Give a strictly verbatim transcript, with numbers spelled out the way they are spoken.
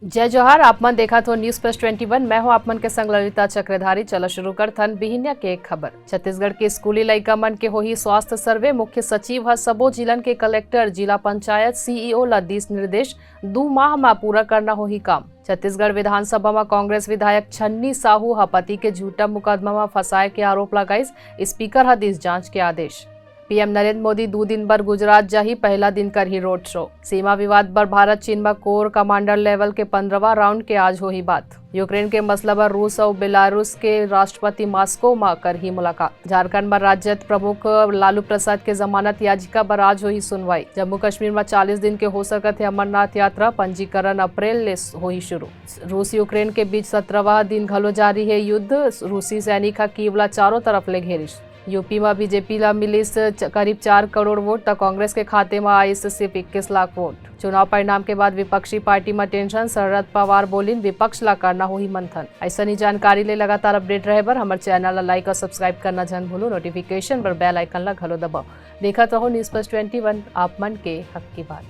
जय जोहार, आप मन देखत हो News Plus Twenty One। मैं हूं आप मन के संग ललिता चक्रधारी। चलो शुरू करथन बिहिनिया के खबर। छत्तीसगढ़ के स्कूली लइका मन के होही स्वास्थ्य सर्वे। मुख्य सचिव ह सबो जिलन के कलेक्टर, जिला पंचायत सीईओ ला दिस निर्देश, दू माह म पूरा करना होही काम। छत्तीसगढ़ विधानसभा म कांग्रेस विधायक छन्नी साहू ह पति के झूठा मुकदमा म फंसाए के आरोप लगाइस। स्पीकर ह दिस जांच के आदेश। पीएम नरेंद्र मोदी दू दिन बर गुजरात जाही, पहला दिन करही रोड शो। सीमा विवाद बर भारत चीन म कोर कमांडर लेवल के पंद्रहवां राउंड के आज होही बात। यूक्रेन के मसला बर रूस अउ बेलारूस के राष्ट्रपति मास्को म करही मुलाकात। झारखंड म राजद प्रमुख लालू प्रसाद के जमानत याचिका बर आज होही सुनवाई। जम्मू कश्मीर म चालीस दिन के हो सकत हे अमरनाथ यात्रा, पंजीकरण अप्रैल ले होही शुरू। रूस यूक्रेन के बीच सत्रहवां दिन घलो जारी हे युद्ध। रूसी सैनिक ह कीव ला चारों तरफ ले घेरिस। यूपी म बीजेपी ला मिलिस च-, करीब चार करोड़ वोट, त कांग्रेस के खाते म आइस सिर्फ इक्कीस लाख वोट। चुनाव परिणाम के बाद विपक्षी पार्टी म टेंशन, शरद पवार बोलिन विपक्ष ला करना होही मंथन। अइसनी जानकारी ले लगातार अपडेट रहे बर हमर चैनल ला लाइक अउ सब्सक्राइब करना झन भूलू। नोटिफिकेशन बर बेल आइकन ला घलो दबाओ। देखत रहो News Plus Twenty One, आप मन के हक की बात।